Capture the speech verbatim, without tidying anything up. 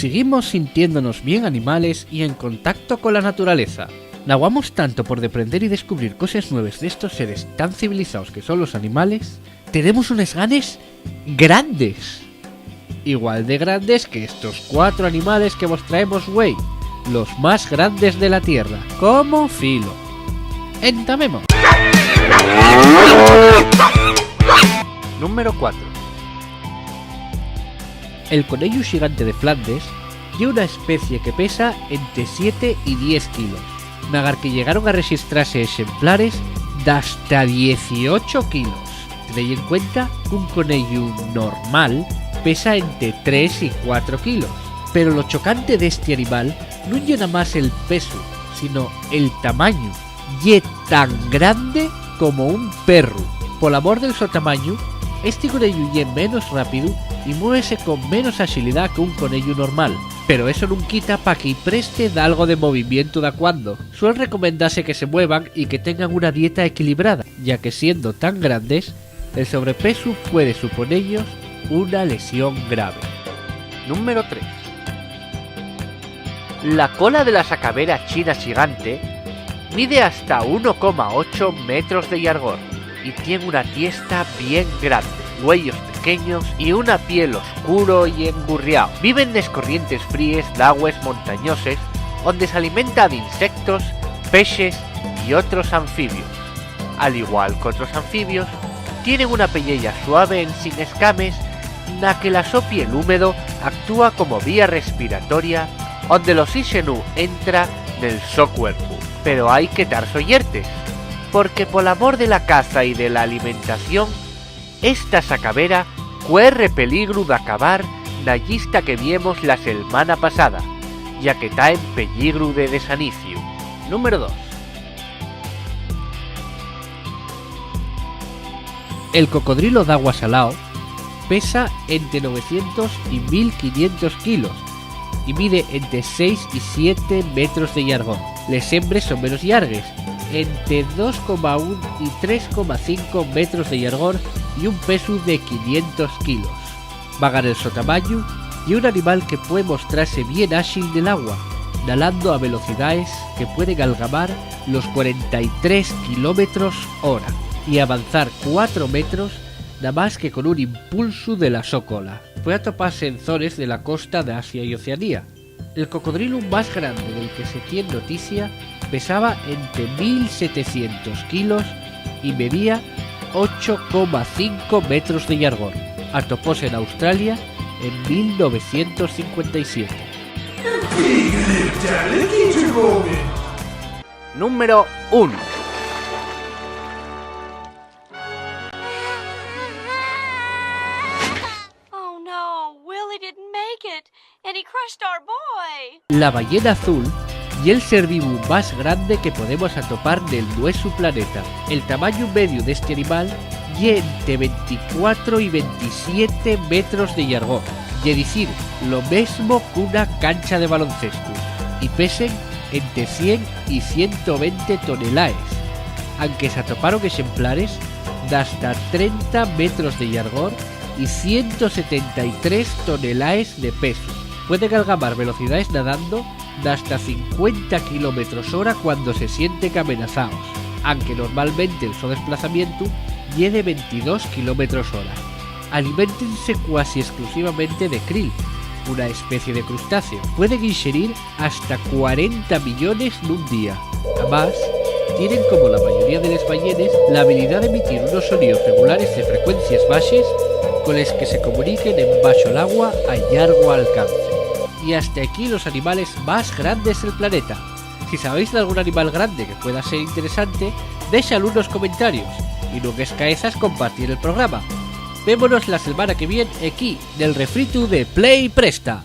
Siguimos sintiéndonos bien animales y en contacto con la naturaleza. Naguamos tanto por deprender y descubrir coses nueves d'estos seres tan civilizaos que son los animales. Tenemos unes ganes grandes. Igual de grandes que estos cuatro animales que vos traemos güei, los más grandes de la Tierra. Como filo. Entamemos. Número cuatro. El coneyu xigante de Flandes ye una especie que pesa ente siete y diez kilos, magar que llegaron a rexistrase exemplares d'hasta dieciocho kilos. Tenei en cuenta qu'un coneyu normal pesa ente tres y cuatro kilos, pero lo chocante d'esti animal nun ye namás el pesu, sino el tamañu. Ye tan grande como un perru. Pol amor del so tamañu, esti coneyu ye menos rápidu y muévese con menos axilidá que un coneyu normal, pero eso nun quita pa que-y preste dalgo de movimientu dacuando. Suel recomendase que se muevan y que tengan una dieta equilibrada, ya que siendo tan grandes, el sobrepesu puede suponellos una lesión grave. Número tres. La cola de la sacabera china xigante mide hasta uno coma ocho metros de llargor y tien una tiesta bien grande, güeyos pequeños y una piel oscuro y engurriao. Viven nes corrientes fríes d'agües montañoses, onde s'alimenta d'insectos, pexes y otros anfibios. Al igual qu'otros anfibios, tienen una pelleya suave ensin escames, na que la so piel húmedo actúa como vía respiratoria, onde l'oxíxenu entra nel so cuerpu. Pero hai que tar soyertes, porque pol amor de la caza y de la alimentación, esta sacabera cuerre peligru d'acabar na llista que viemos la selmana pasada, ya que ta en peligru de desaniciu. Número dos. El cocodrilo d'agua salao pesa ente novecientos y mil quinientos kilos y mide ente seis y siete metros de llargor. Les hembres son menos llargues, ente dos coma un y tres coma cinco metros de llargor y un pesu de quinientos kilos. Magar el so tamañu, ye un animal que pue mostrase bien áxil nel agua, nalando a velocidaes que pueden algamar los cuarenta y tres kilómetros hora y avanzar cuatro metros, namás que con un impulsu de la so cola. Pue atopase en zones de la costa d'Asia y Oceanía. El cocodrilu más grande del que se tien noticia pesaba ente mil setecientos kilos y medía ocho coma cinco metros de llargor. Atopóse n'Australia en mil novecientos cincuenta y siete. Número uno. Oh no, Willie didn't make it, and he crushed our boy. La ballena azul ye'l ser vivu más grande que podemos atopar nel nuesu planeta. El tamañu mediu d'esti animal ye ente venticuatro y ventisiete metros de llargor, ye dicir, lo mesmo qu'una cancha de baloncestu, y pesen ente cien y ciento vente tonelaes, anque s'atoparon exemplares d'hasta trenta metros de llargor y ciento setenta y tres tonelaes de pesu. Pueden algamar velocidaes nadando d'hasta cincuenta kilómetros hora cuando se sienten amenazaos, anque normalmente el so desplazamientu ye de ventidós kilómetros hora. Aliméntense cuasi esclusivamente de krill, una especie de crustáceu. Pueden inxerir hasta cuarenta millones nun día. Amás, tienen, como la mayoría de les ballenes, la habilidá d'emitir unos soníos regulares de frecuencies baxes coles que se comuniquen en baxo l'agua a llargu alcance. Y hasta equí los animales más grandes del planeta. Si sabéis d'algún animal grande que pueda ser interesante, déxalu nos comentarios y nun escaezas compartir el programa. Vémonos la selmana que vien equí nel refritu de Play Presta.